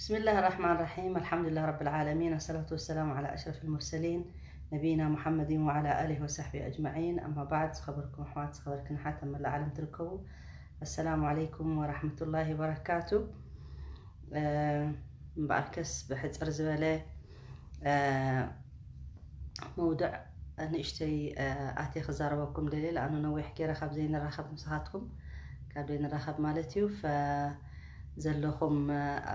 بسم الله الرحمن الرحيم. الحمد لله رب العالمين. الصلاة والسلام على أشرف المرسلين نبينا محمد وعلى آله وصحبه أجمعين. أما بعد، ዝኸበርኩም ኣሕዋት፣ ዝኸበርክን ኣሓት ኣብ መላእ ዓለም ትርከቡ፣ السلام عليكم ورحمة الله وبركاته. እምበኣርከስ ብሕፅር ዝበለ መውድዕ ንእሽተይ ኣትየ ክዛረበኩም ደልየ። ለኣኑ ነዊሕ ገይረ ካብ ዘይንራኸብ ምሳኻትኩም፣ ካብ ዘይንራኸብ ማለት እዩ። ዘለኹም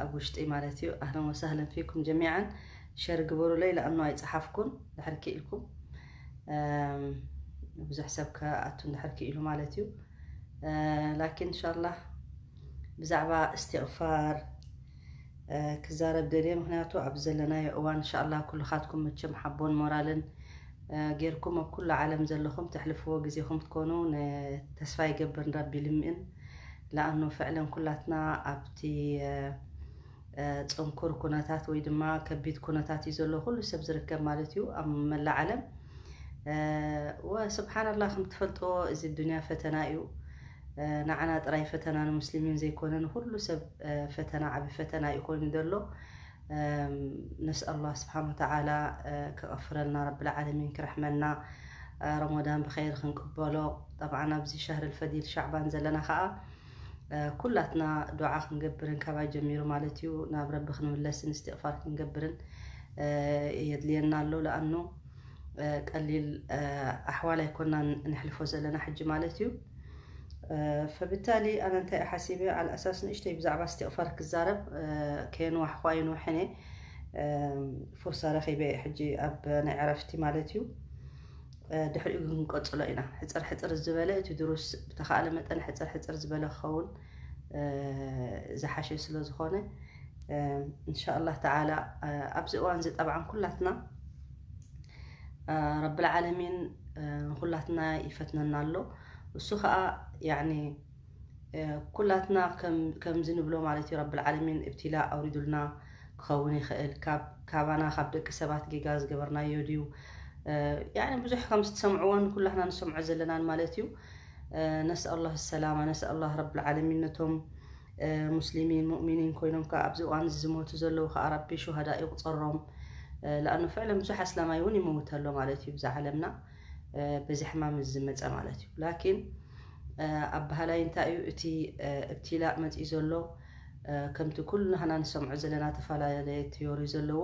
ኣብ ውሽጢ ማለት እዩ። ኣህለን ወሳህለን ፊኩም ጀሚዓን። ሸር ግበሩለይ፣ ለኣኑ ኣይፀሓፍኩን ድሕር ክኢልኩም ብዙሕ ሰብ ከኣቱ እንድሕር ክኢሉ ማለት እዩ። ላኪን እንሻላ ብዛዕባ እስትቕፋር ክዛረብ ደልየ። ምክንያቱ ኣብ ዘለናዮ እዋን እንሻላ ኩልኻትኩም መቸም ሓቦን ሞራልን ጌርኩም ኣብ ኩሉ ዓለም ዘለኹም ተሕልፍዎ ግዜኹም ትኮኑ ተስፋ ይገብር ንረቢ ልምእን። ለኣኑ ፍዕለን ኩላትና ኣብቲ ፅንኩር ኩነታት ወይ ድማ ከቢድ ኩነታት እዩ ዘሎ ኩሉ ሰብ ዝርከብ ማለት እዩ ኣብ መላእ ዓለም። ወስብሓንላ ከም ትፈልጥዎ እዚ ዱንያ ፈተና እዩ። ንዓና ጥራይ ፈተና ንሙስሊሚን ዘይኮነ ንኩሉ ሰብ ፈተና ዓቢ ፈተና እዩ ኮይኑ ዘሎ። ነስኣል ኣላህ ስብሓን ወተዓላ ክቐፍረልና ረብል ዓለሚን ክርሕመና ረመዳን ብኸይር ክንቅበሎ። ጠብዓን ኣብዚ ሸህር ልፈዲል ሻዕባን ዘለና ከዓ ኩላትና ዱዓ ክንገብርን ካባይ ጀሚሩ ማለት እዩ ናብ ረቢ ክንምለስን እስትቕፋር ክንገብርን የድልየና ኣሎ። ለኣኑ ቀሊል ኣሕዋል ኣይኮናን ንሕልፎ ዘለና ሕጂ ማለት እዩ። ፈብታሊ ኣነ እንታይ ሓሲበ ኣልኣሳስ ንእሽተይ ብዛዕባ እስትቕፋር ክዛረብ ከየንዋሕኳ ይንውሕን እየ። ፍርሳ ረኺበ ሕጂ ኣብ ናይ ዕረፍቲ ማለት እዩ። ድሕሪኡ ግን ክንቀፅሎ ኢና። ሕፅር ሕፅር ዝበለ እቲ ድሩስ ብተኻእለ መጠን ሕፅር ሕፅር ዝበለ ክኸውን ዝሓሸ ስለ ዝኾነ እንሻ ኣላህ ተዓላ ኣብዚ እዋን እዚ ጠብዓን ኩላትና ረብል ዓለሚን ንኩላትና ይፈትነና ኣሎ። እሱ ከዓ ያኒ ኩላትና ከምዚ ንብሎ ማለት እዩ። ረብል ዓለሚን እብቲላ ኣውሪዱልና ክኸውን ይኽእል። ካባና ካብ ደቂ ሰባት ጌጋ ዝገበርናዮ ድዩ? ያኒ ብዙሕ ከም ዝትሰምዕዎን ኩላትና ንሰምዖ ዘለናን ማለት እዩ። ነስኣላህ ሰላማ ነስኣላህ ረብል ዓለሚን ነቶም ሙስሊሚን ሙእሚኒን ኮይኖም ከዓ ኣብዚ እዋን እዚ ዝሞቱ ዘለዉ ከዓ ረቢ ሹሃዳ ይቁፀሮም። ለኣኑ ፍዕለን ብዙሕ ኣስላማይ እውን ይመውት ኣሎ ማለት እዩ ብዛ ዓለምና በዚ ሕማም እዚ ዝመፀ ማለት እዩ። ላኪን ኣብ ባህላይ እንታይ እዩ እቲ እብቲላእ መፅኡ ዘሎ? ከምቲ ኩሉ ንሕና ንሰምዖ ዘለና ተፈላለየ ቲዮሪ ዘለዎ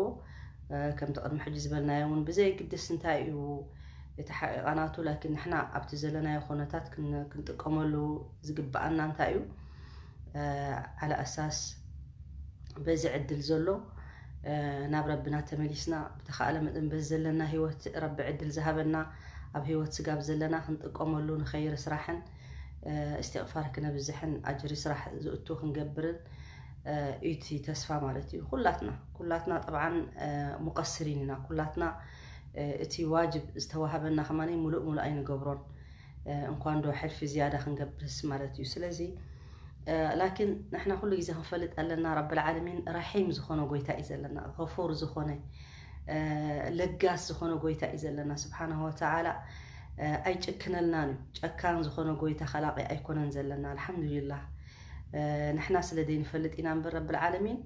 ከምቲ ቅድሚ ሕጂ ዝበልናዮ እውን ብዘይ ግድስ እንታይ እዩ እቲ ሓቂቓ ናቱ ላኪን ንሕና ኣብቲ ዘለናዮ ኮነታት ክንጥቀመሉ ዝግበኣና እንታይ እዩ? ዓላ ኣሳስ በዚ ዕድል ዘሎ ናብ ረብና ተመሊስና ብተኻእለ መጠን በዚ ዘለና ህይወት ረቢ ዕድል ዝሃበና ኣብ ህይወት ስጋብ ዘለና ክንጥቀመሉ ንኸይር ስራሕን እስትቕፋር ክነብዝሕን ኣጅሪ ስራሕ ዝእቱ ክንገብርን እዩ እቲ ተስፋ ማለት እዩ። ኩላትና ኩላትና ጠብዓን ሙቀስሪን ኢና። ኩላትና እቲ ዋጅብ ዝተዋሃበና ከማኒ ሙሉእ ሙሉእ ኣይንገብሮን። እንኳን ዶ ሕልፊ ዝያዳ ክንገብርስ ማለት እዩ። ስለዚ ላኪን ንሕና ኩሉ ግዜ ክንፈልጥ ኣለና ረብል ዓለሚን ረሒም ዝኾነ ጎይታ እዩ ዘለና። ገፉር ዝኾነ ለጋስ ዝኾነ ጎይታ እዩ ዘለና ስብሓናሁ ወተዓላ። ኣይጭክነልናን እዩ። ጨካን ዝኾነ ጎይታ ከላቂ ኣይኮነን ዘለና። ኣልሓምዱሊላህ ንሕና ስለ ዘይንፈልጥ ኢና እምበር ረብል ዓለሚን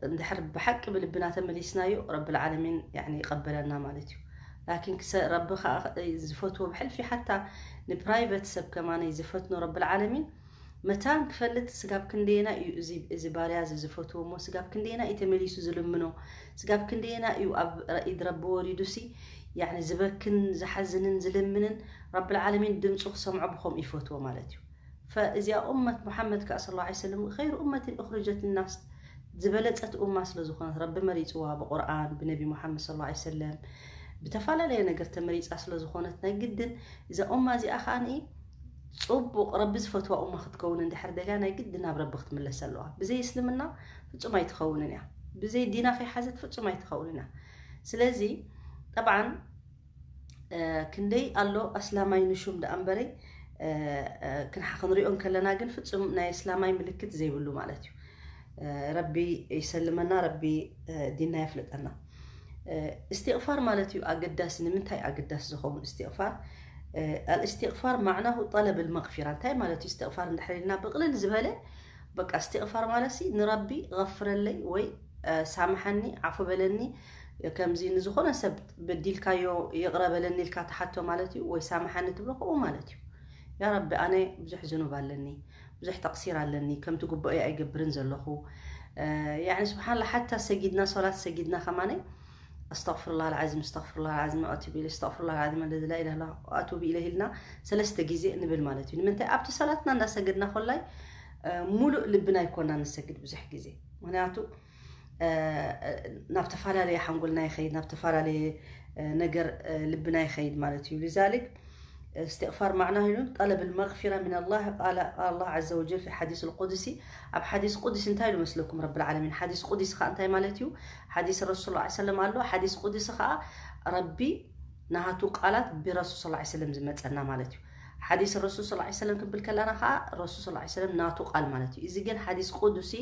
እንድሕር ብሓቂ ብልብና ተመሊስናዮ ረብል ዓለሚን ያኒ ይቀበለና ማለት እዩ። ላኪን ክሰ ረቢ ከዓ ዝፈትዎ ብሕልፊ ሓታ ንፕራይቨት ሰብ ከማነይ ዝፈትኖ ረብል ዓለሚን መታን ክፈልጥ ስጋብ ክንደየና እዩ እዚ ባርያ እዚ ዝፈትዎ እሞ ስጋብ ክንደየና እዩ ተመሊሱ ዝልምኖ? ስጋብ ክንደየና እዩ ኣብ ኢድ ረቢ ወሪዱሲ ያኒ ዝበክን ዝሓዝንን ዝልምንን ረብል ዓለሚን ድምፁ ክሰምዖ ብከምኡ ይፈትዎ ማለት እዩ። ፈእዚኣ ኡመት ሙሓመድ ከዓ ስለ ላ ሰለም ኸይሩ ኡመትን እኽርጀት ናስ ዝበለፀት ኡማ ስለ ዝኾነት ረቢ መሪፅዋ ብቁርኣን ብነቢ ሙሓመድ ስለ ላ ሰለም ብተፈላለየ ነገር ተመሪፃ ስለ ዝኾነት ናይ ግድን እዛ ኡማ እዚኣ ከዓ ንኢ ፅቡቕ ረቢ ዝፈትዋ ኡማ ክትከውን እንድሕር ደልያ ናይ ግድን ናብ ረቢ ክትምለስ ኣለዋ። ብዘይ እስልምና ፍፁም ኣይትኸውንን እያ። ብዘይ ዲና ከይሓዘት ፍፁም ኣይትኸውንን እያ። ስለዚ ጠብዓን ክንደይ ኣሎ ኣስላማይ ንሹም ደኣ እምበረይ ክንሪኦ እንከለና ግን ፍፁም ናይ እስላማይ ምልክት ዘይብሉ ማለት እዩ። ረቢ ይሰልመና፣ ረቢ ዲና የፍልጠና። እስትቕፋር ማለት እዩ ኣገዳሲ። ንምንታይ ኣገዳሲ ዝኸውን እስትቕፋር? ኣልእስትቕፋር ማዕናሁ ጠለብ ልመቕፊራ። እንታይ ማለት እዩ እስትቕፋር እንድሕር ኢልና ብቕልል ዝበለ በቃ እስትቕፋር ማለት ሲ ንረቢ፣ "غفرለይ" ወይ፣ እ፣ "ሳምሓኒ፣ ዓፉ በለኒ"፣ ከምዚ ንዝኾነ ሰብ በዲልካዮ "ይቕረ በለኒ" ኢልካ ትሓቶ ማለት እዩ። ወይ "ሳምሓኒ" ትብሎ ከምኡ ማለት እዩ። "ያ ረቢ፣ ኣነ ብዙሕ ዝኑብ ኣለኒ፣ ብዙሕ ተቕሲር ኣለኒ፣ ከምቲ ግቡአይ ኣይገብርን ዘለኹ።" እ፣ ያዕኒ ስብሓንላ፣ ሓታ ሰጊድና፣ ሶላት ሰጊድና ከማነይ "ኣስተግፍሩላህ ኣልዓዚም፣ ኣስተግፍሩላህ ኣልዓዚም፣ ኣቱቡ ኢለይህ፣ ኣስተግፍሩላህ ኣልዓዚም፣ ኣለዚ ላ ኢላሃ ኢላ ኣቱቡ ኢለይህ" ኢልና ሰለስተ ግዜ ንብል ማለት እዩ። ንምንታይ? ኣብቲ ሰላትና እንዳሰገድና ኮላይ፣ እ፣ ሙሉእ ልብና ኣይኮና ንሰግድ ብዙሕ ግዜ። ምክንያቱ፣ እ፣ ናብ ተፈላለየ ሓንጎልና ይኸይድ፣ ናብ ተፈላለየ፣ እ፣ ነገር፣ እ፣ ልብና ይኸይድ ማለት እዩ። ሊዛሊክ እስትቕፋር ማዕና ኢሉ ጠለብ ልመግፊራ ምን ኣላህ። ቃለ፣ ቃለ ኣላህ ዐዘ ወጀል ፊ ሓዲስ ልቁድሲ። ኣብ ሓዲስ ቁድሲ እንታይ ኢሉ መስለኩም ረብል ዓለሚን? ሓዲስ ቁድሲ ኸዓ እንታይ ማለት እዩ? ሓዲስ ረሱል ሰለላሁ ዐለይሂ ወሰለም ኣሎ። ሓዲስ ቁድሲ ኸዓ ረቢ ናቱ ቃላት ብረሱል ሰለላሁ ዐለይሂ ወሰለም ዝመጸና ማለት እዩ። ሓዲስ ረሱል ሰለላሁ ዐለይሂ ወሰለም ክንብል ከለና ኸዓ ረሱል ሰለላሁ ዐለይሂ ወሰለም ናቱ ቃል ማለት እዩ። እዚ ግን ሓዲስ ቁዱሲ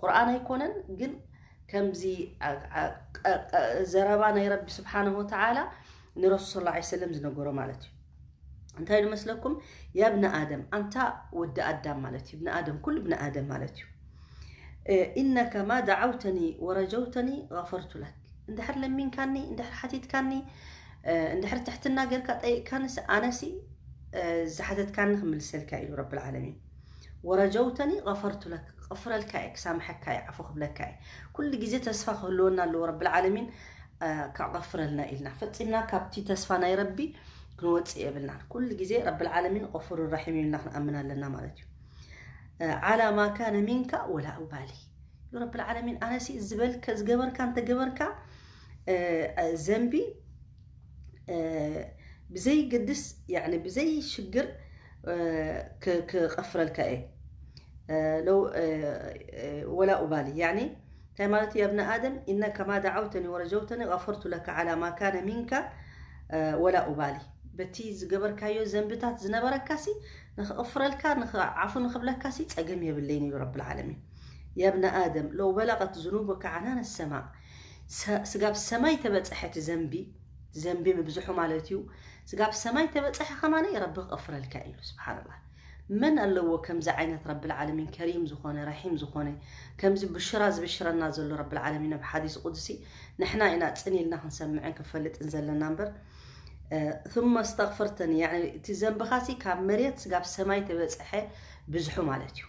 ቁርኣን ኣይኮነን፣ ግን ከምዚ ኣ-፣ ኣ-፣ ቐ-፣ ቐ-፣ ዘረባ ናይ ረቢ ስብሓነሁ ወተዓላ ንረሱል ሰለላሁ ዐለይሂ ወሰለም ዝነገሮ ማለት እዩ። እንታይ ኢሉ መስለኩም? "ያ ብነ ኣደም"፣ ኣንታ ወዲ ኣዳም ማለት እዩ። ብነ ኣደም፣ ኩሉ ብነ ኣደም ማለት እዩ። እ፣ "ኢነከ ማ ደዓውተኒ ወረጀውተኒ ገፈርቱ ለክ።" እንድሕር ለሚንካኒ፣ እንድሕር ሓቲትካኒ፣ እ፣ እንድሕር ትሕትና ጌርካ ጠይቕካንስ፣ ኣነሲ፣ እ፣ ዝሓተትካኒ ክምልሰልካ ኢሉ ረብል ዓለሚን። "ወረጀውተኒ ገፈርቱ ለክ"፣ ክቕፍረልካ እየ፣ ክሳምሐካ እየ፣ ዓፉ ክብለካ እየ። ኩሉ ግዜ ተስፋ ክህልወና ኣለዎ ረብል ዓለሚን፣ እ፣ ከቕፍረልና ኢልና። ፈጺምና ካብቲ ተስፋ ናይ ረቢ ክንወጽእ የብልናን። ኩሉ ግዜ ረብል ዓለሚን ገፉር ረሒም ኢልና ክንኣምን ኣለና ማለት እዩ። እ፣ "ዓላ ማ ካነ ሚንካ ወላ ኡባሊ።" ረብል ዓለሚን፣ ኣነሲ ዝበልከ-፣ ዝገበርካ እንተገበርካ፣ እ፣ እ፣ ዘንቢ፣ እ፣ ብዘይ ግድስ፣ ያዕኒ ብዘይ ሽግር፣ እ፣ ክ-፣ ክቐፍረልካ እየ። እ፣ ለው፣ እ፣ እ፣ ወላ ኡባሊ፣ ያዕኒ እንታይ ማለት እዩ? "ያ ብነ ኣደም፣ ኢነከ ማ ደዓውተኒ ወረጀውተኒ ገፈርቱ ለከ ዓላ ማ ካነ ሚንካ፣ እ፣ ወላ ኡባሊ።" በቲ ዝገበርካዮ ዘንብታት ዝነበረካሲ፣ ንኽቕፍረልካ፣ ንኽዓፉ ንኽብለካሲ ጸገም የብለይን ኢሉ ረብል ዓለሚን። "ያ ብነ ኣደም፣ ለው በለቐት ዝኑቡከ ዓናነ ሰማእ።" ሰ-፣ ስጋብ ሰማይ ተበጽሐ እቲ ዘንቢ፣ ዘንቢ ምብዝሑ ማለት እዩ። ስጋብ ሰማይ ተበጽሐ ከማነ ረቢ ክቕፍረልካ እዩ። ስብሓንላህ። መን ኣለዎ ከምዚ ዓይነት ረብል ዓለሚን ከሪም ዝኾነ፣ ረሒም ዝኾነ፣ ከምዚ ብሽራ ዝብሽረና ዘሎ ረብል ዓለሚን ኣብ ሓዲስ ቁድሲ ንሕና ኢና ጽን ኢልና ክንሰምዕን ክንፈልጥን ዘለና እምበር፣ እ፣ ثم استغفرتني፣ ያዕኒ እቲ ዘንብኻሲ ካብ መሬት ስጋብ ሰማይ ተበጽሐ ብዝሑ ማለት እዩ።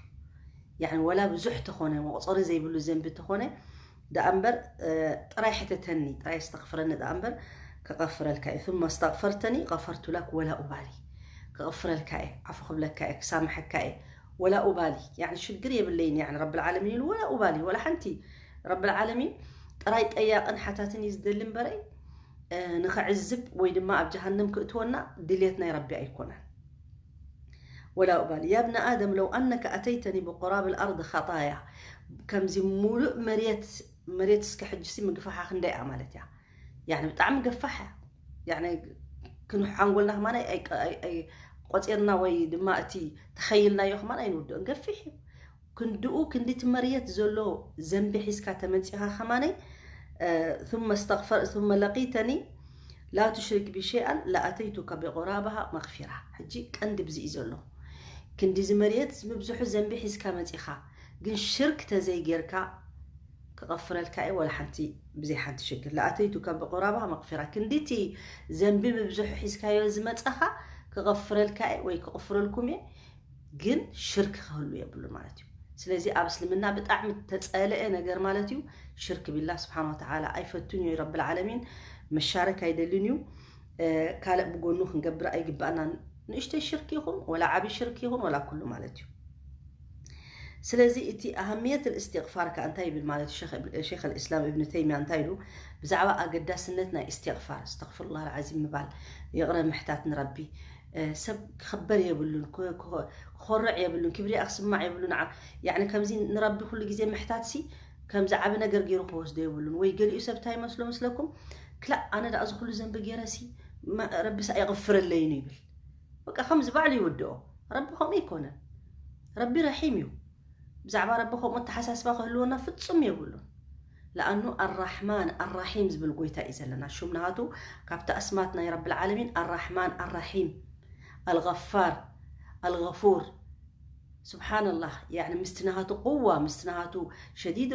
ያዕኒ ወላ ብዙሕ ተኾነ፣ መቑጸሪ ዘይብሉ ዘንቢ ተኾነ፣ ደኣ እምበር፣ እ፣ ጥራይ ሕተተኒ፣ ጥራይ ኣስተኽፍረኒ ደኣ እምበር፣ ክቐፍረልካ እየ። ثم استغفرتني غفرت لك ولا أبالي። ክቐፍረልካ እየ፣ ዓፉ ክብለካ እየ፣ ክሳምሐካ እየ። ወላ ኡባሊ፣ ያዕኒ ሽግር የብለይን፣ ያዕኒ ረብል ዓለሚን ኢሉ ወላ ኡባሊ፣ ወላ ሓንቲ። ረብል ዓለሚን ጥራይ ጠያቕን ሓታትን እዩ ዝደሊ እምበረይ፣ እ፣ ንኸዕዝብ ወይ ድማ ኣብ ጀሃነም ክእትወና ድልየት ናይ ረቢ ኣይኮነን። ወላ ኡባሊ። ያ ብነ ኣደም ለው ኣነከ ኣተይተኒ ብቁራብ ልኣርድ ኸጣያ። ከምዚ ሙሉእ መሬት፣ መሬት እስከ ሕጅሲ ምግፋሓ ክንደይ እያ ማለት እያ። ያዕኒ ብጣዕሚ ገፋሕ እያ። ያዕኒ ክንሓንጎልና ከማን ኣይ-፣ ኣይ-፣ ኣይ-፣ ቆጺርና ወይ ድማ እቲ ተኸይልናዮ ከማን ኣይንውድኦን። ገፊሕ እዩ። ክንድኡ ክንዲ እቲ መርየት ዘሎ ዘንቢ ሒዝካ ተመጺኻ ከማነይ፣ እ፣ ثم استغفر-، ثم لقيتني لا تشرك بي شيئا لأتيتك بقرابها مغفرة። ሕጂ ቀንዲ ብዚ እዩ ዘሎ። ክንዲ እዚ መርየት ምብዝሑ ዘንቢ ሒዝካ መጺኻ፣ ግን ሽርክ ተዘይጌርካ ክቐፍረልካ እየ፣ ወላ ሓንቲ ብዘይ ሓንቲ ሽግር። لأتيتك بقرابها مغفرة። ክንዲ እቲ ዘንቢ ምብዝሑ ሒዝካዮ ዝመጻኻ ክቐፍረልካ እየ ወይ ክቕፍረልኩም እየ። ግን ሽርክ ክህሉ የብሉ ማለት እዩ። ስለዚ ኣብ እስልምና ብጣዕሚ ተጸልአ ነገር ማለት እዩ ሽርክ ቢላህ ስብሓን ወተዓላ። ኣይፈቱን እዩ ረብል ዓለሚን፣ መሻረክ ኣይደልን እዩ። እ፣ ካልእ ብጎኑ ክንገብር ኣይግባእናን። ንእሽተይ ሽርክ ይኹን ወላ ዓቢ ሽርክ ይኹን ወላ ኩሉ ማለት እዩ። ስለዚ እቲ ኣህምየት እስትቕፋር ከ እንታይ ይብል ማለት እዩ? ሸኽ እብ-፣ ሸኽ ኣልእስላም እብን ተይሚያ እንታይ ኢሉ ብዛዕባ ኣገዳስነት ናይ እስትቕፋር፣ እስተግፍሩላህ ኣልዓዚም ምባል፣ ይቕረ ምሕታት ንረቢ፣ እ፣ ሰብ ክኽበር የብሉን፣ ክ-፣ ክኾ-፣ ክኾርዕ የብሉን፣ ክብሪኣ ክስማዕ የብሉን። ዓ-፣ ያዕኒ ከምዚ ንረቢ ኩሉ ግዜ ምሕታትሲ ከምዚ ዓቢ ነገር ገይሩ ክወስዶ የብሉን። ወይ ገሊኡ ሰብ እንታይ ይመስሎ መስለኩም? ክላእ ኣነ ደኣ እዚ ኩሉ ዘንቢ ገይረሲ፣ መ-፣ ረቢስ ኣይቕፍረለይን ይብል። በቃ ከምዚ ባዕሉ ይውድኦ። ረቢ ከምኡ ኣይኮነን። ረቢ ረሒም እዩ። ብዛዕባ ረቢ ከምኡ ኣተሓሳስባ ክህልወና ፍጹም የብሉን። ለኣኑ ኣራሕማን ኣራሒም ዝብል ጎይታ እዩ ዘለና። ሹም ናቱ ካብቲ ኣስማት ናይ ረብል ዓለሚን ኣራሕማን ኣራሒም፣ ኣልገፋር፣ ኣልገፉር፣ ስብሓንላህ። ያኒ ምስቲ ናሃቱ ቅዋ፣ ምስቲ ናሃቱ ሸዲድ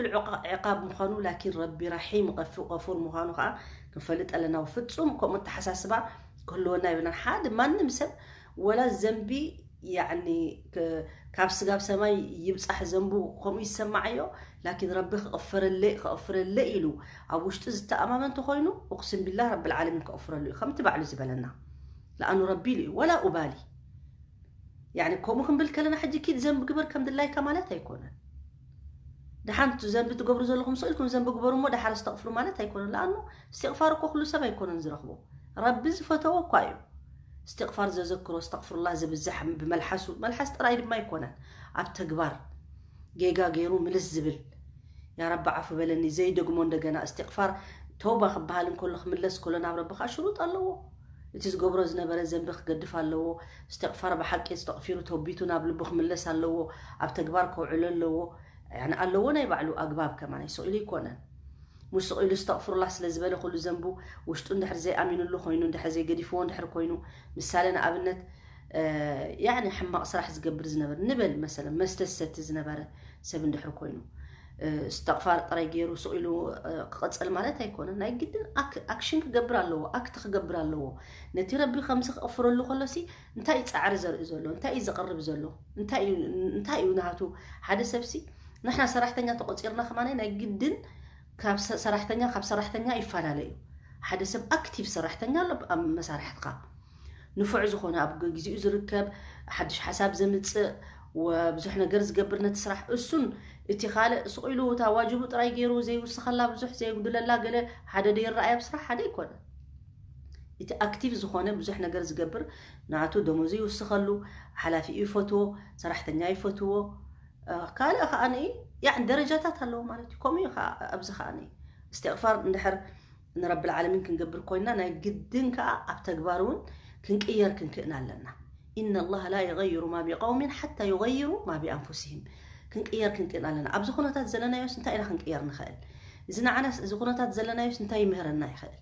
ዕቃብ ምዃኑ፣ ላኪን ረቢ ረሒም፣ ገፉር ምዃኑ ከዓ ክንፈልጥ ኣለና። ፍጹም ከምኡ ኣተሓሳስባ ክህልወና ይብለን። ሓደ ማንም ሰብ ወላ ዘንቢ ያኒ ካብ ስጋብ ሰማይ ይብፃሕ ዘንቡ ከምኡ ይሰማዓዮ። ላኪን ረቢ ክቕፍረለይ ክቕፍረለይ ኢሉ ኣብ ውሽጡ ዝተኣማመን ተኮይኑ፣ እቅስም ቢላህ ረብል ዓለሚን ክቕፍረሉ እዩ ከምቲ ባዕሉ ዝበለና። ለኣኑ ረቢ ኢሉ እዩ፣ ወላ ኡባሊ። ያኒ ከምኡ ክንብል ከለና ሕጂ ኪድ ዘንቢ ግበር ከም ድላይካ ማለት ኣይኮነን። ደሓን ዘንቢ ትገብሩ ዘለኹም ስቕ ኢልኩም ዘንቢ ግበሩ እሞ ደሓር ኣስተቕፍሩ ማለት ኣይኮነን። ለኣኑ እስትቕፋር እኮ ኩሉ ሰብ ኣይኮነን ዝረኽቦ። ረቢ ዝፈተዎ እኳ እዩ እስትቕፋር ዘዘክሮ፣ እስተቕፍሩላህ ዝብዝሕ ብመልሓሱ፣ መልሓስ ጥራይ ድማ ኣይኮነን፣ ኣብ ተግባር ጌጋ ገይሩ ምልስ ዝብል፣ ያ ረቢ ዓፉ በለኒ፣ ዘይደግሞ እንደገና። እስትቕፋር ተውባ ክበሃል እንከሎ፣ ክምለስ ከሎ ናብ ረቢ ከዓ ሽሩጥ ኣለዎ። እቲ ዝገብሮ ዝነበረ ዘንቢ ክገድፍ ኣለዎ። እስትቕፋር ብሓቂ ዝተቕፊሩ ተቢቱ ናብ ልቡ ክምለስ ኣለዎ። ኣብ ተግባር ከውዕሎ ኣለዎ። ያኒ ኣለዎ ናይ ባዕሉ ኣግባብ ከማን ስቕ ኢሉ ኣይኮነን። ሙሽ ስቕ ኢሉ እስተቕፍሩላህ ስለ ዝበለ ኩሉ ዘንቡ ውሽጡ እንድሕር ዘይኣሚኑሉ ኮይኑ፣ እንድሕር ዘይገዲፍዎ እንድሕር ኮይኑ፣ ምሳሌ ንኣብነት፣ እ፣ ያኒ ሕማቕ ስራሕ ዝገብር ዝነበር ንበል መሰለን፣ መስተ ዝሰቲ ዝነበረ ሰብ እንድሕር ኮይኑ፣ እ፣ እስተቕፋር ጥራይ ገይሩ ስቕ ኢሉ፣ እ፣ ክቕጽል ማለት ኣይኮነን። ናይ ግድን ኣክ-፣ ኣክሽን ክገብር ኣለዎ፣ ኣክት ክገብር ኣለዎ። ነቲ ረቢ ከምዚ ክቕፍረሉ ከሎሲ እንታይ እዩ ጻዕሪ ዘርኢ ዘሎ? እንታይ እዩ ዘቕርብ ዘሎ? እንታይ እዩ፣ እንታይ እዩ ናቱ? ሓደ ሰብሲ ንሕና ሰራሕተኛ ተቖጺርና ከማን ናይ ግድን ካብ ሰ-፣ ሰራሕተኛ ካብ ሰራሕተኛ ይፈላለ እዩ። ሓደ ሰብ ኣክቲቭ ሰራሕተኛ ኣሎ ኣብ መሳርሕትካ። ንፉዕ ዝኾነ ኣብ ግ-፣ ግዜኡ ዝርከብ፣ ሓድሽ ሓሳብ ዘምጽእ፣ ወ-፣ ብዙሕ ነገር ዝገብር ነቲ ስራሕ። እሱን እቲ ካልእ ስቕ ኢሉ እታ ዋጅቡ ጥራይ ገይሩ ዘይውስኸላ ብዙሕ ዘየጉድለላ ገለ ሓደ ዶ ይረኣይ ኣብ ስራሕ? ሓደ ኣይኮነን። እቲ ኣክቲቭ ዝኾነ ብዙሕ ነገር ዝገብር ንኣቱ ደሞዙ ይውስኸሉ፣ ሓላፊኡ ይፈትዎ፣ ሰራሕተኛ ይፈትዎ። እ፣ ካልእ ከኣ ንኢ-፣ ያዕ ደረጃታት ኣለዎ ማለት እዩ። ከምኡ እዩ ከኣ ኣብዚ ከኣ ንኢ-፣ እስትቕፋር እንድሕር ንረብል ዓለሚን ክንገብር ኮይንና ናይ ግድን ከኣ ኣብ ተግባር እውን ክንቅየር ክንክእን ኣለና። ኢነ ላህ ላ ዩገይሩ ማ ቢቀውሚን ሓታ ዩገይሩ ማ ቢኣንፉሲሂም። ክንቅየር ክንክእን ኣለና። ኣብዚ ኩነታት ዘለናዮስ እንታይ ኢና ክንቅየር ንኽእል? እዚ ንዓናስ፣ እዚ ኩነታት ዘለናዮስ እንታይ ይምህረና ይኽእል?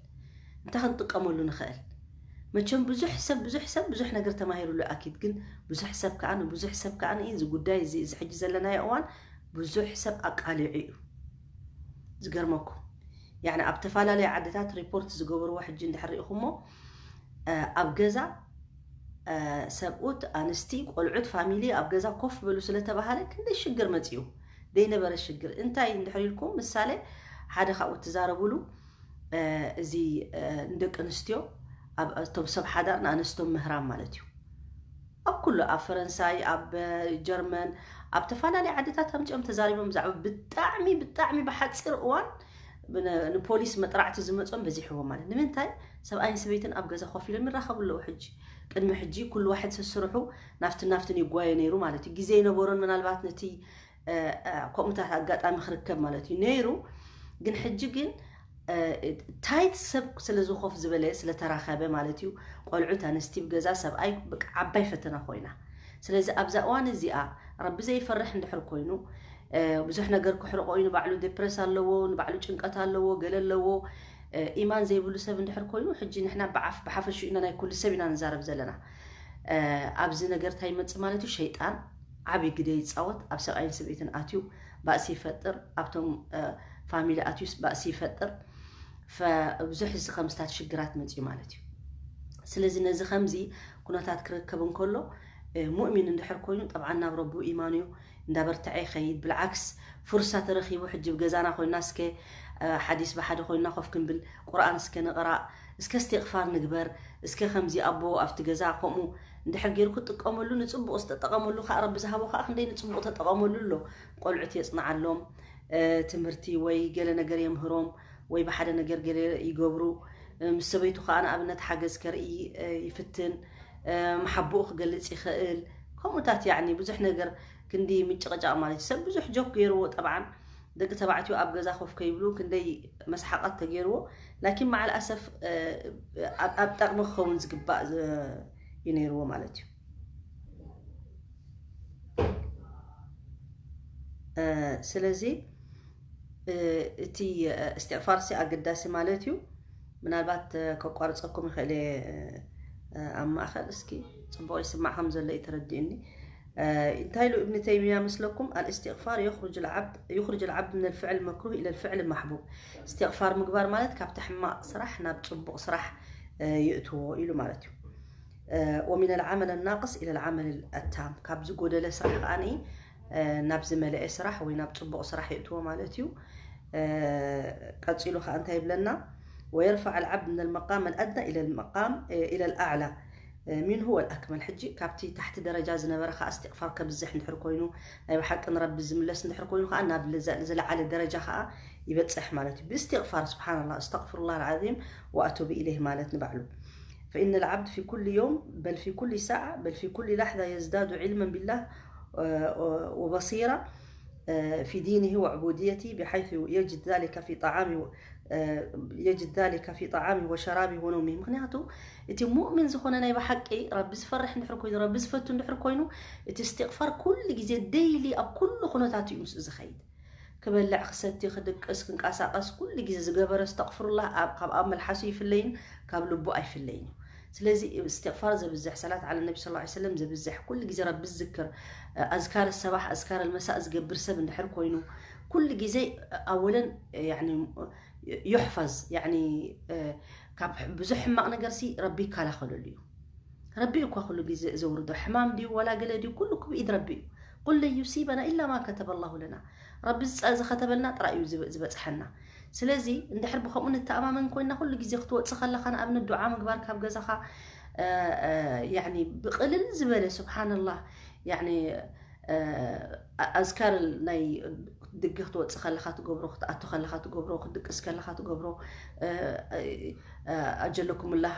እንታይ ክንጥቀመሉ ንኽእል? መቸም ብዙሕ ሰብ፣ ብዙሕ ሰብ ብዙሕ ነገር ተማሂሩሉ ኣኪድ፣ ግን ብዙሕ ሰብ ከኣ፣ ብዙሕ ሰብ ከኣ እዚ ጉዳይ እዚ፣ እዚ ሕጂ ዘለናዮ እዋን ብዙሕ ሰብ ኣቃሊዑ እዩ። ዝገርመኩም፣ ያዕኒ ኣብ ተፈላለየ ዓድታት ሪፖርት ዝገበርዎ ሕጂ እንድሕር ርኢኹሞ፣ እ፣ ኣብ ገዛ፣ እ፣ ሰብኡት፣ ኣንስቲ፣ ቆልዑት፣ ፋሚሊ ኣብ ገዛ ኮፍ በሉ ስለተባሃለ ክንደይ ሽግር መጺኡ። ዘይነበረ ሽግር እንታይ እንድሕር ኢልኩም፣ ምሳሌ ሓደ ካብኡ ትዛረቡሉ፣ እ፣ እዚ፣ እ፣ ንደቂ ኣንስትዮ፣ ኣብ፣ እቶም ሰብ ሓዳር ንኣንስቶም ምህራም ማለት እዩ። ኣብ ኩሉ፣ ኣብ ፈረንሳይ፣ ኣብ፣ እ፣ ጀርመን፣ ኣብ ተፈላለየ ዓድታት ኣምጺኦም ተዛሪቦም ብዛዕባ ብጣዕሚ፣ ብጣዕሚ ብሓጺር እዋን ብነ-፣ ንፖሊስ መጥራዕቲ ዝመጾም በዚሕዎም ማለት። ንምንታይ? ሰብኣይን ሰበይትን ኣብ ገዛ ኮፍ ኢሎም ይራኸቡ ኣለዉ ሕጂ። ቅድሚ ሕጂ ኩሉ ዋሕድ ሰስርሑ ናፍትን ናፍትን ይጓየ ነይሩ ማለት እዩ። ግዜ ይነበሮን ምናልባት ነቲ፣ እ፣ እ፣ ከምኡታት ኣጋጣሚ ክርከብ ማለት እዩ ነይሩ። ግን ሕጂ ግን፣ እ፣ ታይት ሰብ ስለ ዝኾፍ ዝበለ፣ ስለ ተራኸበ ማለት እዩ። ቆልዑት፣ ኣንስቲ፣ ኣብ ገዛ ሰብኣይ በቃ ዓባይ ፈተና ኮይና። ስለዚ ኣብዛ እዋን እዚኣ ረቢ ዘይፈርሕ እንድሕር ኮይኑ፣ እ፣ ብዙሕ ነገር ክሕርቆ እዩ። ንባዕሉ ዴፕረስ ኣለዎ፣ ንባዕሉ ጭንቀት ኣለዎ፣ ገለ ኣለዎ። እ፣ ኢማን ዘይብሉ ሰብ እንድሕር ኮይኑ፣ ሕጂ ንሕና ብዓፍ-፣ ብሓፈሽኡ ኢና ናይ ኩሉ ሰብ ኢና ንዛረብ ዘለና። እ፣ ኣብዚ ነገር እንታይ ይመጽእ ማለት እዩ? ሸይጣን ዓቢ ግደ ይጻወት፣ ኣብ ሰብኣይን ሰበይትን ኣትዩ ባእሲ ይፈጥር፣ ኣብቶም፣ እ፣ ፋሚሊ ኣትዩስ ባእሲ ይፈጥር። ፈ-፣ ብዙሕ እዚ ከምስታት ሽግራት መጽዩ ማለት እዩ። ስለዚ ነዚ ከምዚ ኩነታት ክርከብ እንከሎ፣ እ፣ ሙእሚን እንድሕር ኮይኑ፣ ጠብዓን ናብ ረቡ ኢማኑ እንዳበርትዐ ይኸይድ። ብልዓክስ፣ ፍርሳ ተረኺቡ ሕጂ ብገዛና ኮይና እስከ፣ እ፣ ሓዲስ ብሓደ ኮይና ኮፍ ክንብል፣ ቁርኣን እስከ ንቕራእ፣ እስከ እስትቕፋር ንግበር፣ እስከ ከምዚ ኣቦ ኣብቲ ገዛ ከምኡ እንድሕር ገይሩ ክትጥቀመሉ፣ ንጽቡቕ ዝተጠቐመሉ ከኣ ረቢ ዝሃቦ ከኣ ክንደይ ንጽቡቕ ተጠቐመሉ ኣሎ። ቆልዑት የጽንዓሎም፣ እ፣ ትምህርቲ ወይ ገለ ነገር የምህሮም፣ ወይ ብሓደ ነገር ገለ ይገብሩ። እ፣ ምስ ሰበይቱ ከኣ ንኣብነት ሓገዝ ከርኢ፣ እ፣ ይፍትን። እ፣ መሓብኡ ክገልጽ ይኽእል። ከምኡታት ያዕኒ ብዙሕ ነገር ክንዲ ምጭቕጫቕ ማለት እዩ። ሰብ ብዙሕ ጆክ ገይርዎ ጠብዓን ደቂ ተባዕትዮ ኣብ ገዛ ኮፍ ከይብሉ ክንደይ መስሓቓት ተገይርዎ። ላኪን መዓል ኣሰፍ፣ እ፣ ኣብ፣ ኣብ ጠቕሚ ክኸውን ዝግባእ ዝ-፣ እዩ ነይርዎ ማለት እዩ። እ፣ ስለዚ፣ እ፣ እቲ፣ እ፣ እስትቕፋር ሲ ኣገዳሲ ማለት እዩ። ምናልባት፣ እ፣ ከቋርጸኩም ይኽእል እየ፣ እ፣ ኣብ ማእኸል እስኪ ጽቡቕ ይስማዕ ከም ዘሎ እዩ ተረዲኡኒ። እንታይ ኢሉ እብኒ ተይሚያ ምስለኩም? الاستغفار يخرج العبد يخرج العبد من الفعل المكروه إلى الفعل المحبوب። እስትቕፋር ምግባር ማለት ካብቲ ሕማቕ ስራሕ ናብ ጽቡቕ ስራሕ የእትዎ ኢሉ ማለት እዩ። ومن العمل الناقص إلى العمل التام፣ ካብ ዝጎደለ ስራሕ ከኣ ናብ ዝመለአ ስራሕ ወይ ናብ ጽቡቕ ስራሕ የእትዎ ማለት እዩ። ቀጺሉ ከኣ እንታይ ይብለና? ويرفع العبد من المقام الأدنى إلى المقام إلى الأعلى منه والأكمل። ሕጂ ካብቲ ታሕቲ ደረጃ ዝነበረ ከኣ እስትቕፋር ከብዝሕ እንድሕር ኮይኑ፣ ናይ ብሓቂ ንረቢ ዝምለስ እንድሕር ኮይኑ ከኣ ናብ ዝለዓለ ደረጃ ከኣ ይበጽሕ ማለት እዩ። ብእስትቕፋር سبحان الله، أستغفر الله العظيم وأتوب إليه ማለት ንባዕሉ። فإن العبد في كل يوم بل في كل ساعة بل في كل لحظة يزداد علما بالله وبصيرة في دينه وعبوديته بحيث يجد ذلك في طعامه يجد ذلك في طعامه وشرابه ونومه። ምክንያቱ እቲ ሙእሚን ዝኾነ ናይ ብሓቂ ረቢ ዝፈርሕ እንድሕር ኮይኑ፣ ረቢ ዝፈቱ እንድሕር ኮይኑ፣ እቲ እስትቕፋር ኩሉ ግዜ ዴይሊ ኣብ ኩሉ ኩነታት እዩ ምስኡ ዝኸይድ። ክበልዕ፣ ክሰቲ፣ ክድቅስ፣ ክንቀሳቐስ ኩሉ ግዜ ዝገበረ እስተቕፍሩላህ ካብ ኣብ መልሓሱ ይፍለይን ካብ ልቡ ኣይፍለይን እዩ። ስለዚ እስትቕፋር ዘብዝሕ፣ ሰላት ዓለ ነቢ ሰለላሁ ዐለይሂ ወሰለም ዘብዝሕ፣ ኩሉ ግዜ ረቢ ዝዝክር፣ ኣዝካር ሰባሕ ኣዝካር መሳእ ዝገብር ሰብ እንድሕር ኮይኑ ኩሉ ግዜ ኣወለን ያኒ ዩሕፈዝ ያኒ ካብ ብዙሕ ሕማቕ ነገር ሲ ረቢ ይከላኸለሉ እዩ። ረቢ እኳ ኩሉ ግዜ ዘውርዶ ሕማም ድዩ ዋላ ገለ ድዩ ኩሉ ክብኢድ ረቢ እዩ። قل لن يصيبنا إلا ما كتب الله لنا። ረቢ ዝከተበልና ጥራይ እዩ ዝበፅሐና። ስለዚ እንድሕር ብከምኡ ንተኣማመን ኮይና ኩሉ ግዜ ክትወፅእ ከለካ ንኣብነት ዱዓ ምግባር ካብ ገዛካ ብቅልል ዝበለ ስብሓንላህ ኣዝካር ናይ ድጊ ክትወፅእ ከለካ ትገብሮ ክትኣቱ ከለካ ትገብሮ ክትድቅስ ከለካ ትገብሮ ኣጀለኩምላህ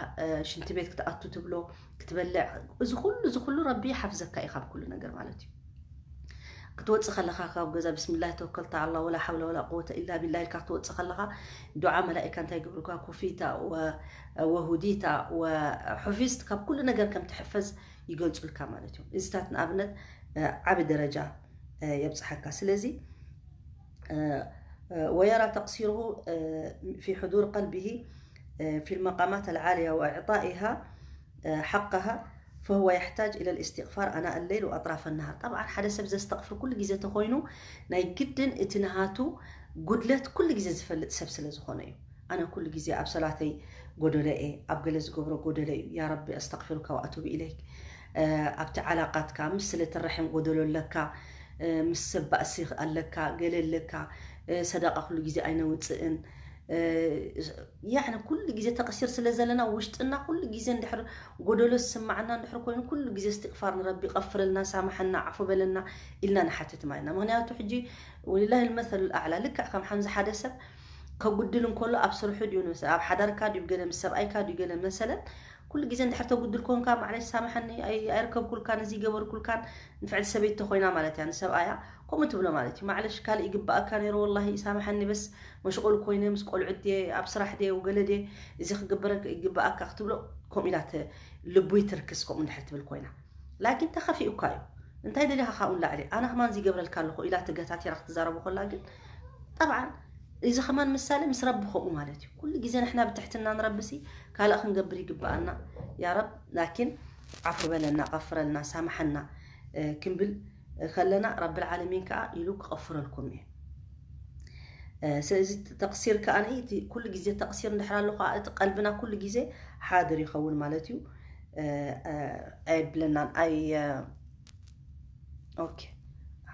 ሽንቲ ቤት ክትኣቱ ትብሎ ክትበልዕ እዚ ኩሉ እዚ ኩሉ ረቢ ይሓፍዘካ እዩ ካብ ኩሉ ነገር ማለት እዩ። ክትወፅእ ከለካ ካብ ገዛ ብስምላህ ተወከልታ ኣላ ወላ ሓውላ ወላ ቁወተ ኢላ ቢላ ኢልካ ክትወፅእ ከለካ ዱዓ መላኢካ እንታይ ይገብሩካ ኮፊታ ወሁዲታ ወሑፊዝት ካብ ኩሉ ነገር ከም ትሕፈዝ ይገልፁልካ ማለት እዮም። እዚታት ንኣብነት ዓቢ ደረጃ የብፅሓካ። ስለዚ ويرى تقصيره في حضور قلبه في المقامات العالية وإعطائها حقها فهو يحتاج إلى الاستغفار آناء الليل وأطراف النهار። طبعا ሓደ ሰብ ዘስተቕፍር ኩሉ ግዜ ተኾይኑ ናይ ግድን እቲ ንሃቱ ጉድለት ኩሉ ግዜ ዝፈልጥ ሰብ ስለ ዝኾነ እዩ። ኣነ ኩሉ ግዜ ኣብ ሰላተይ ጎደሎ እየ፣ ኣብ ገለ ዝገብሮ ጎደሎ እዩ። ያ ረቢ ኣስተቕፊሩካ ወኣቱቡ ኢለይክ። ኣብቲ ዓላቃትካ ምስ ስለትረሕም ጎደሎ ኣለካ፣ ምስ ሰብ ባእሲ ኣለካ፣ ገለ ኣለካ፣ ሰደቃ ኩሉ ግዜ ኣይነውፅእን። ያኒ ኩሉ ግዜ ተቐሲር ስለ ዘለና ውሽጥና ኩሉ ግዜ እንድሕር ጎደሎ ዝስማዓና እንድሕር ኮይኑ ኩሉ ግዜ እስትቕፋር ንረቢ ቀፍረልና ሳምሓና ዓፉ በለና ኢልና ንሓትት ማለት ኢና። ምክንያቱ ሕጂ ወሊላሂ ልመሰሉ ኣዕላ ልክዕ ከም ሓምዚ ሓደ ሰብ ከጉድል እንከሎ ኣብ ስርሑ ድዩ ንመሰ ኣብ ሓዳርካ ድዩ ገለ ምስ ሰብኣይካ ድዩ ገለ መሰለን ኩሉ ግዜ እንድሕር ተጉድል ኮንካ ማዕለሽ ሳምሓኒ ኣይርከብኩልካን እዚ ገበርኩልካን ንፍዕቲ ሰበይቲ ተኮይና ማለት እያ ንሰብኣያ ከምኡ ትብሎ ማለት እዩ። ማዕለሽ ካልእ ይግባኣካ ነይሩ ወላሂ ሳምሓኒ በስ መሽቆል ኮይነ ምስ ቆልዑት ድየ ኣብ ስራሕ ድየ ውገለ ድየ እዚ ክግበረካ ይግባኣካ ክትብሎ ከምኡ ኢላ ልቡ ይትርክስ ከምኡ እንድሕር ትብል ኮይና ላኪን ተኸፊኡካ እዩ። እንታይ ደሊኻ ካብኡ ንላዕሊ ኣነ ከማን ዝገብረልካ ኣለኹ ኢላ ትገታቲራ ክትዛረቡ ከላ ግን ጠብዓን እዚ ከማን ምሳሌ ምስ ረቢ ከምኡ ማለት እዩ። ኩሉ ግዜ ንሕና ብትሕትና ንረብሲ ካልእ ክንገብር ይግብኣና። ያ ረብ ላኪን ዓፉ በለና፣ ቀፍረልና፣ ሳምሓና ክንብል ከለና ረብል ዓለሚን ከዓ ኢሉ ክቐፍረልኩም እዩ። ስለዚ ተቕሲር ከዓ ኩሉ ግዜ ተቕሲር እንድሕር ኣሎ ከዓ እቲ ቀልብና ኩሉ ግዜ ሓድር ይኸውን ማለት እዩ። ኣየብለናን ኣይ ኦኬ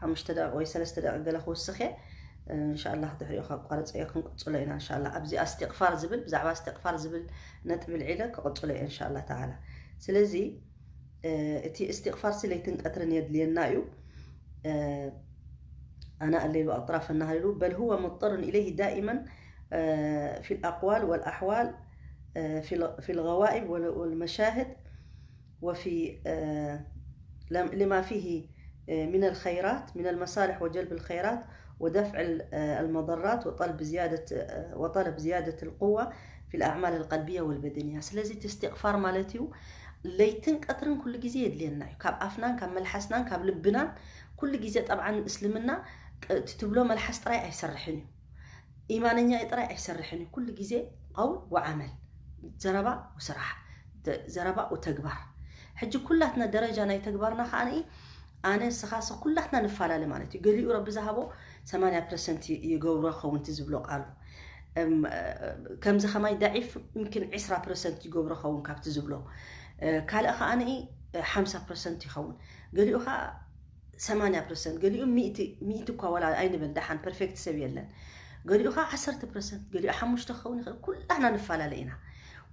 ሓሙሽተ ደቂቕ ወይ ሰለስተ ደቂቕ ገለ ክውስኽ እየ። እንሻላ ድሕሪኡ ካብ ቋርፀ እየ ክንቅፅሎ ኢና። እንሻላ ኣብዚ ኣስቲቕፋር ዝብል ብዛዕባ ኣስቲቕፋር ዝብል ነጥቢ ልዒለ ክቕፅሎ እየ እንሻላ ተዓላ። ስለዚ እቲ እስትቕፋር ሲ ለይትን ቀትርን የድልየና እዩ። ኣና الليل وأطراف النهار ኢሉ بل هو مضطر إليه دائما في الأقوال والأحوال في الغوائب والمشاهد وفي لما فيه من الخيرات من المصالح وجلب الخيرات ودفع المضرات وطلب زيادة وطلب زيادة القوة في الأعمال القلبية والبدنية። ስለዚ እቲ እስትቕፋር ማለት እዩ ለይትን ቀትርን ኩሉ ግዜ የድልየና እዩ። ካብ ኣፍናን ካብ መልሓስናን ካብ ልብናን ኩሉ ግዜ ጠብዓን እስልምና እቲ ትብሎ መልሓስ ጥራይ ኣይሰርሕን እዩ። ኢማነኛ እዩ ጥራይ ኣይሰርሕን እዩ። ኩሉ ግዜ ቀውል ወዓመል ዘረባ ወስራሕ ዘረባ ወተግባር። ሕጂ ኩላትና ደረጃ ናይ ተግባርና ከዓ ኣነ ንስኻስ ኩላትና ንፈላለ ማለት እዩ። ገሊኡ ረቢ ዝሃቦ ሰማንያ ፐርሰንት ይገብሮ ኸውን እቲ ዝብሎ ቃሉ። እም፣ ከምዚ ከማይ ደዒፍ ይምክን ዕስራ ፐርሰንት ይገብሮ ኸውን ካብቲ ዝብሎ። ካልእ ከኣ ንኢ ሓምሳ ፐርሰንት ይኸውን። ገሊኡ ከኣ ሰማንያ ፐርሰንት፣ ገሊኡ ሚእቲ፣ ሚእቲ እኳ ወላ ኣይንበል፣ ደሓን ፐርፌክት ሰብ የለን። ገሊኡ ከኣ ዓሰርተ ፐርሰንት፣ ገሊኡ ሓሙሽተ ክኸውን ይኽእል። ኩላና ንፈላለ ኢና።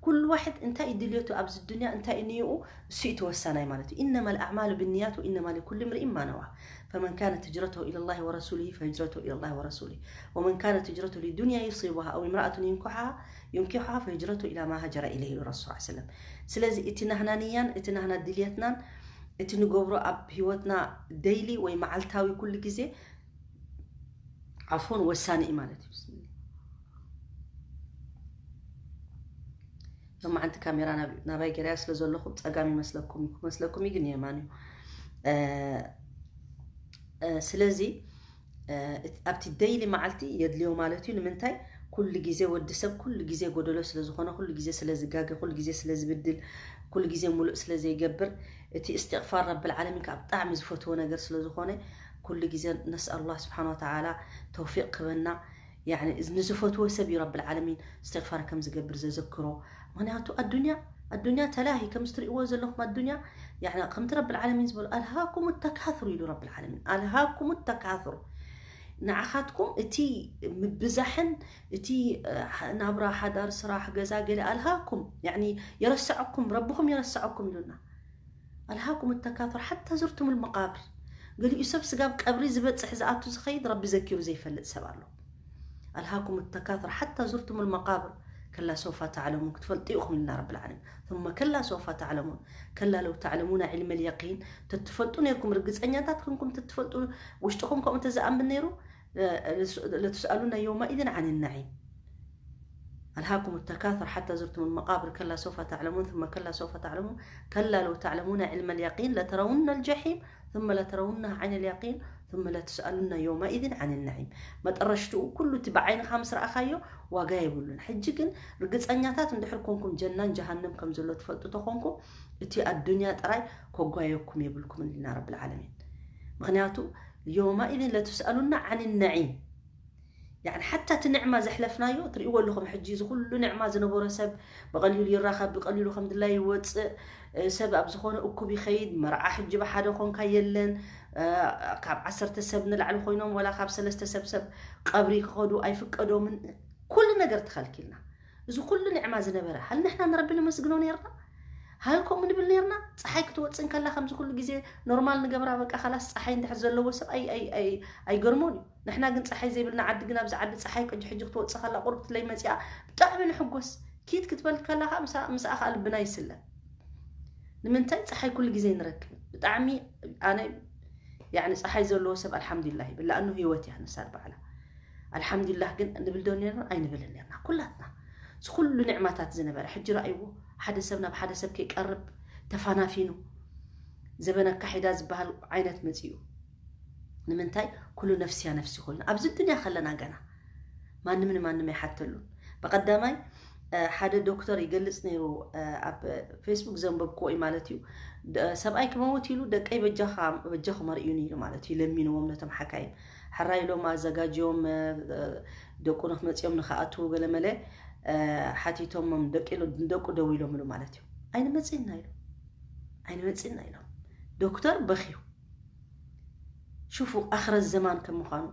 ኩሉ ዋሕድ እንታይ እዩ ድልየቱ ኣብዚ ዱንያ፣ እንታይ እዩ ንየኡ፣ እሱ እዩ ተወሳናይ ማለት እዩ። ኢነማ ልኣዕማሉ ብንያት ወኢነማ ሊኩል እምርኢን ማ ነዋ። ፈመን ካነት ህጅረትሁ ኢለላሂ ወረሱሊሂ ፈህጅረትሁ ኢለላሂ ወረሱሊሂ ወመን ካነት ህጅረትሁ ሊዱንያ ዩሲቡሃ ኣው እምረኣቱን ዩንኪሑሃ ዩንኪሑሃ ፈህጅረትሁ ኢላ ማ ሃጀረ ኢለይሂ ኢሉ ረሱል ሰለላሁ ዐለይሂ ወሰለም። ስለዚ እቲ ናህና ንያን፣ እቲ ናህና ድልየትናን እቲ ንገብሮ ኣብ ህይወትና ደይሊ ወይ መዓልታዊ ኩሉ ግዜ ዓፎን ወሳኒ እዩ ማለት እዩ። ብስሚላ። ሎማዓንቲ ካሜራ ናብ-፣ ናባይ ገርያ ስለ ዘለኹ ጸጋም ይመስለኩም፣ ክመስለኩም እዩ ግን የማን እዩ። እ፣ እ፣ ስለዚ፣ እ፣ ኣብቲ ደይሊ መዓልቲ የድልዮ ማለት እዩ። ንምንታይ? ኩሉ ግዜ ወዲ ሰብ ኩሉ ግዜ ጎደሎ ስለ ዝኾነ፣ ኩሉ ግዜ ስለ ዝጋገ፣ ኩሉ ግዜ ስለ ዝብድል፣ ኩሉ ግዜ ሙሉእ ስለ ዘይገብር፣ እቲ እስትቕፋር ረብል ዓለሚን ከዓ ብጣዕሚ ዝፈትዎ ነገር ስለ ዝኾነ፣ ኩሉ ግዜ ነስኣል ኣላህ ስብሓን ወተዓላ ተውፊቕ ክበና። ያኒ፣ እዚ ንዝፈትዎ ሰብ እዩ ረብል ዓለሚን እስትቕፋር ከም ዝገብር ዘዘክሮ። ምኽንያቱ ኣዱንያ፣ ኣዱንያ ተላሂ፣ ከምዚ ትርእይዎ ዘለኹም ኣዱንያ፣ ያኒ፣ ከምቲ ረብል ዓለሚን ዝበሎ፣ "ኣልሃኩም ተካثሩ" ኢሉ ረብል ዓለሚን። "ኣልሃኩም ተካثሩ"። ንዓኻትኩም እቲ ምብዛሕን እቲ፣ እ፣ ሓ-፣ ናብራ፣ ሓዳር፣ ስራሕ፣ ገዛ፣ ገለ ኣልሃኩም፣ ያኒ፣ የረስዐኩም፣ ረብኹም የረስዐኩም ኢሉና። "ኣልሃኩም ተካثሩ ሓታ ዙርቱም ልመቃብር." ገሊኡ ሰብ ስጋብ ቀብሪ ዝበጽሕ ዝኣቱ ዝኸይድ ረቢ ዘኪሩ ዘይፈልጥ ሰብ ኣሎ። "ኣልሃኩም ተካثሩ ሓታ ዙርቱም ልመቃብር ከላ ሰውፋ ተዕለሙን" ክትፈልጡ ኢኹም ኢልና ረብል ዓለሚን። ثم ከላ ሰውፋ ተዕለሙን። ከላ ለው ተዕለሙና ዒልመ ልየቂን፣ ተትፈልጡ ነይርኩም፣ ርግጸኛታት ክንኩም ተትፈልጡ፣ ውሽጥኹም ከምኡ ተዝኣምን ነይሩ፣ ለትስኣሉና የውመኢዝን ዓን ናዒም። "ኣልሃኩም ተካثሩ ሓታ ዙርቱም ልመቃብር ከላ ሰውፋ ተዕለሙን ثم ከላ ሰውፋ ተዕለሙን ከላ ለው ተዕለሙና ዒልመ ልየቂን ለተረውና ልጀሒም ثم ለተረውና ዓይን ልየቂን ثم ለትስኣሉና የውመኢዝን ዓን ናዒም." መጠረሽትኡ ኩሉ እቲ ብዓይንኻ ምስ ረኣኻዮ ዋጋ የብሉን። ሕጂ ግን ርግጸኛታት እንድሕር ኮንኩም ጀናን ጀሃነም ከም ዘሎ ትፈልጡ ተኾንኩም፣ እቲ ኣዱንያ ጥራይ ከጓየኩም የብልኩም እንዲና ረብል ዓለሚን። ምኽንያቱ የውመኢዝን ለትስኣሉና ዓን ናዒም። ያኒ ሓታ እቲ ንዕማ ዘሕለፍናዮ ትርእይዎ ኣለኹም። ሕጂ እዚ ኩሉ ንዕማ ዝነበሮ ሰብ ብቐሊሉ ይራኸብ፣ ብቐሊሉ ከም ድላይ ይወፅእ፣ እ፣ ሰብ ኣብ ዝኾነ እኩብ ይኸይድ። መርዓ ሕጂ ብሓደ ኮንካ የለን። እ፣ ካብ ዓሰርተ ሰብ ንላዕሊ ኮይኖም ወላ ካብ ሰለስተ ሰብ ሰብ ቀብሪ ክኸዱ ኣይፍቀዶምን። ኩሉ ነገር ተኸልኪልና። እዚ ኩሉ ንዕማ ዝነበረ፣ ሃል ንሕና ንረቢ ነመስግኖ ነይርና? ሃል ከምኡ ንብል ነይርና? ፀሓይ ክትወፅእ እንከላ ከምዚ ኩሉ ግዜ ኖርማል ንገብራ፣ በቃ፣ ኻላስ ፀሓይ እንድሕር ዘለዎ ሰብ ኣይ-፣ ኣይ-፣ ኣይ-፣ ኣይገርሞን እዩ። ንሕና ግን ፀሓይ ዘይብልና ዓዲ፣ ግን ኣብዚ ዓዲ ፀሓይ ቀጂ ሕጂ ክትወፅእ ከላ፣ ቁርብ ትለይ መፂኣ፣ ብጣዕሚ ንሕጎስ። ኪድ ክትበል ከላ ከዓ ምስኣ-፣ ምስኣ ከዓ ልብና ይስለ። ንምንታይ? ፀሓይ ኩሉ ግዜ ንረክብ። ብጣዕሚ ኣነ፣ ያኒ፣ ፀሓይ ዘለዎ ሰብ ኣልሓምዱሊላህ ይብል፣ ለኣኑ ህይወት እያ ንሳ ባዕላ። ኣልሓምዱሊላህ ግን ንብል ዶ ነርና? ኣይንብልን ነርና ኩላትና። እዚ ኩሉ ንዕማታት ዝነበረ፣ ሕጂ ረኣይዎ፣ ሓደ ሰብ ናብ ሓደ ሰብ ከይቀርብ ተፋናፊኑ፣ ዘበን ኣካሒዳ ዝበሃል ዓይነት መፂኡ። ንምንታይ? ኩሉ ነፍስያ ነፍሲ ኮይኑ ኣብዚ ዱንያ ከለና ገና ማንም ንማንም ኣይሓተሉን። ብቐዳማይ፣ እ፣ ሓደ ዶክተር ይገልጽ ነይሩ፣ እ፣ ኣብ ፌስቡክ ዘንበብክዎ እዩ ማለት እዩ። ደ-፣ ሰብኣይ ክመውት ኢሉ፣ "ደቀይ በጃኻ፣ በጃኹም ኣርእዩኒ" ኢሉ ማለት እዩ፣ ለሚንዎም ነቶም ሓካይም። ሕራይ ኢሎም ኣዘጋጅዮም፣ እ፣ ደቁ ንክመጽኦም ንክኣትዉ ገለመለ፣ እ፣ ሓቲቶሞም፣ ደቂ-፣ ንደቁ ደው ኢሎምሉ ማለት እዩ። "ኣይንመጽእና" ኢሉ፣ "ኣይንመጽእና" ኢሎም። ዶክተር በኽዩ። ሹፉ፣ ኣኽረት ዘማን ከም ምዃኑ፣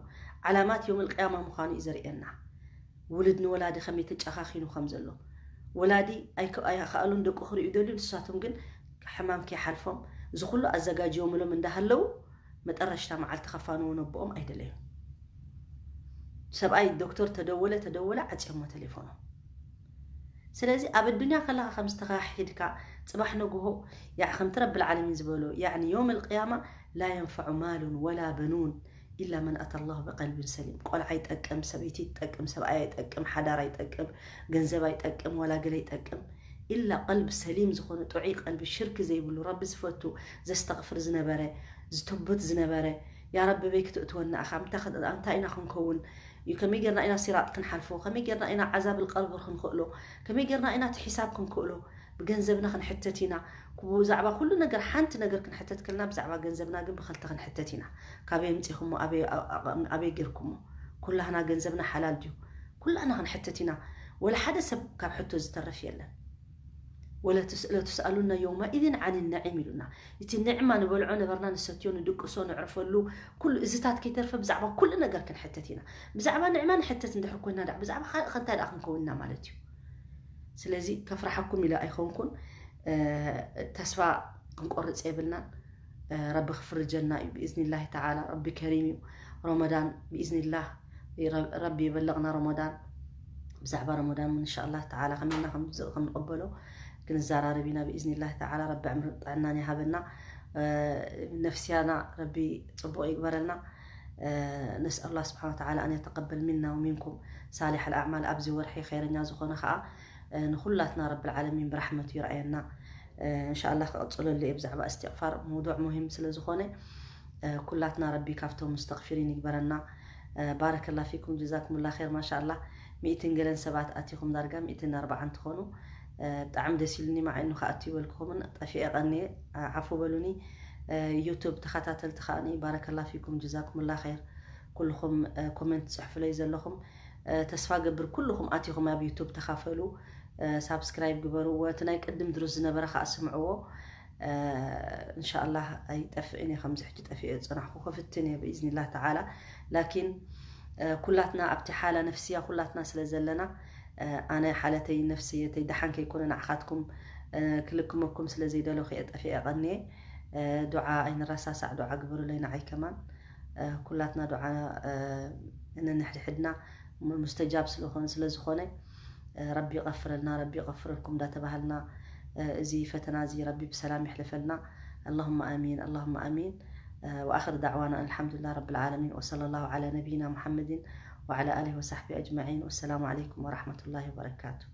ዓላማት ዮም ኣልቅያማ ምዃኑ እዩ ዘርእየና። ውሉድ ንወላዲ ከመይ ተጨኻኺኑ ከም ዘሎ። ወላዲ ኣይከ-፣ ኣይኸኣሉን ደቁ ክርእዩ ደልዩ፣ ንሳቶም ግን ሕማም ከይሓልፎም፣ እዚ ኩሉ ኣዘጋጅዮምሎም እንዳሃለዉ፣ መጠረሽታ መዓልቲ ከፋንዎ ነቦኦም ኣይደለዩን። ሰብኣይ ዶክተር ተደወለ፣ ተደወለ፣ ዓጽዮሞ ቴሌፎኖም። ስለዚ ኣብ ኣዱንያ ከለኻ ከም ዝተኻሒድካ፣ ጽባሕ ንግሆ፣ ያዕ-፣ ከምቲ ረብል ዓለሚን ዝበሎ፣ ያዕኒ ዮም ኣልቅያማ፣ "ላ የንፈዑ ማሉን ወላ በኑን ኢላ መን ኣታ ላህ ብቀልቢን ሰሊም።" ቆልዓ ኣይጠቅም፣ ሰበይቲ ኣይትጠቅም፣ ሰብኣይ ኣይጠቅም፣ ሓዳር ኣይጠቅም፣ ገንዘብ ኣይጠቅም፣ ዋላ ገለ ኣይጠቅም። ኢላ ቀልቢ ሰሊም ዝኾነ ጥዑይ ቀልቢ፣ ሽርክ ዘይብሉ፣ ረቢ ዝፈቱ፣ ዘስተቕፍር ዝነበረ፣ ዝቶብት ዝነበረ፣ "ያ ረቢ፣ በይ ክትእትወና ኢኻ? ምታ-፣ እንታይ ኢና ክንከውን? እዩ ከመይ ጌርና ኢና ሲራጥ ክንሓልፎ? ከመይ ጌርና ኢና ዓዛብል ቀብር ክንክእሎ? ከመይ ጌርና ኢና እቲ ሒሳብ ክንክእሎ?" ብገንዘብና ክንሕተት ኢና። ብዛዕባ ኩሉ ነገር ሓንቲ ነገር ክንሕተት ከልና ብዛዕባ ገንዘብና ግን ብኸልተ ክንሕተት ኢና። ካበይ ኣምፂኹሞ ኣበይ ጌርኩሞ? ኩላህና ገንዘብና ሓላል ድዩ? ኩላህና ክንሕተት ኢና። ወላ ሓደ ሰብ ካብ ሕቶ ዝተረፍ የለን። ወለትስኣሉና የውመኢዝን ዓን ነዒም ኢሉና። እቲ ኒዕማ ንበልዖ ነበርና ንሰትዮ ንድቅሶ ንዕርፈሉ ኩሉ እዝታት ከይተርፈ ብዛዕባ ኩሉ ነገር ክንሕተት ኢና። ብዛዕባ ኒዕማ ንሕተት እንድሕር ኮይና ዳ ብዛዕባ ካልእ ከንታይ ደኣ ክንከውን ኢና ማለት እዩ። ስለዚ ከፍርሓኩም ኢለ ኣይኮንኩን። ተስፋ ክንቆርፅ የብልናን። ረቢ ክፍርጀና እዩ ብኢዝኒላሂ ተዓላ። ረቢ ከሪም እዩ። ረመዳን ብኢዝኒላህ ረቢ የበለቕና ረመዳን። ብዛዕባ ረመዳን እውን እንሻላ ተዓላ ከመይና ከምዝእ ክንቕበሎ ክንዘራረብ ኢና ብኢዝኒላህ ተዓላ። ረቢ ዕምርን ጥዕናን ይሃበና። ነፍስያና ረቢ ፅቡቕ ይግበረልና። ነስኣል ላ ስብሓን ወተዓላ ኣን የተቀበል ሚና ወሚንኩም ሳሊሕ ኣልኣዕማል። ኣብዚ ወርሒ ኸይረኛ ዝኾነ ከዓ ንኩላትና ረቢ ልዓለሚን ብራሕመቱ ይርኣየና። እንሻላ ክቕፅለሉ እየ ብዛዕባ እስትቕፋር መውዱዕ ሙሂም ስለ ዝኾነ ኩላትና ረቢ ካብቶም ሙስተቕፊሪን ይግበረና። ባረከላ ፊኩም ጀዛኩምላ ር። ማሻላ ሚእትን ገለን ሰባት ኣቲኹም ዳርጋ ሚእትን ኣርባዓን ትኾኑ። ብጣዕሚ ደስ ኢሉኒ። ማዓይኑ ክኣቱ ይበልኩኹምን ጠፊኤ ቀኒየ። ዓፉ በሉኒ። ዩቱብ ተኸታተልቲ ከዓኒ ባረከላ ፊኩም ጀዛኩምላ ር። ኩልኹም ኮመንት ፅሕፍለይ ዘለኹም ተስፋ ገብር ኩልኹም ኣቲኹም ኣብ ዩቱብ ተኻፈሉ። ሳብስክራይብ ግበርዎ። እቲ ናይ ቅድም ድሩስ ዝነበረ ከዓ ስምዕዎ። እንሻላ ኣይጠፍእን እየ። ከምዚ ሕጂ ጠፊኤ ዝፀናሕኩ ክፍትን እየ ብኢዝኒላህ ተዓላ። ላኪን ኩላትና ኣብቲ ሓላ ነፍስያ ኩላትና ስለ ዘለና ኣነ ሓለተይ ነፍስየተይ ደሓን ከይኮነ ንዓኻትኩም ክልክመኩም ስለ ዘይደለኹ እየ ጠፊኤ ቀኒየ። ዱዓ ኣይንረሳሳዕ፣ ዱዓ ግበሩለይ ንዓይ ከማን። ኩላትና ዱዓ ነንሕድሕድና ሙስተጃብ ስለኾን ስለ ዝኾነ ረቢ ይቐፍረልና፣ ረቢ ይቐፍረልኩም እንዳተባሃልና እዚ ፈተና እዚ ረቢ ብሰላም ይሕልፈልና። اللهم آمين، اللهم آمين. وآخر دعوانا أن الحمد لله رب العالمين، وصلى الله على نبينا محمد وعلى آله وصحبه أجمعين. والسلام عليكم ورحمة الله وبركاته.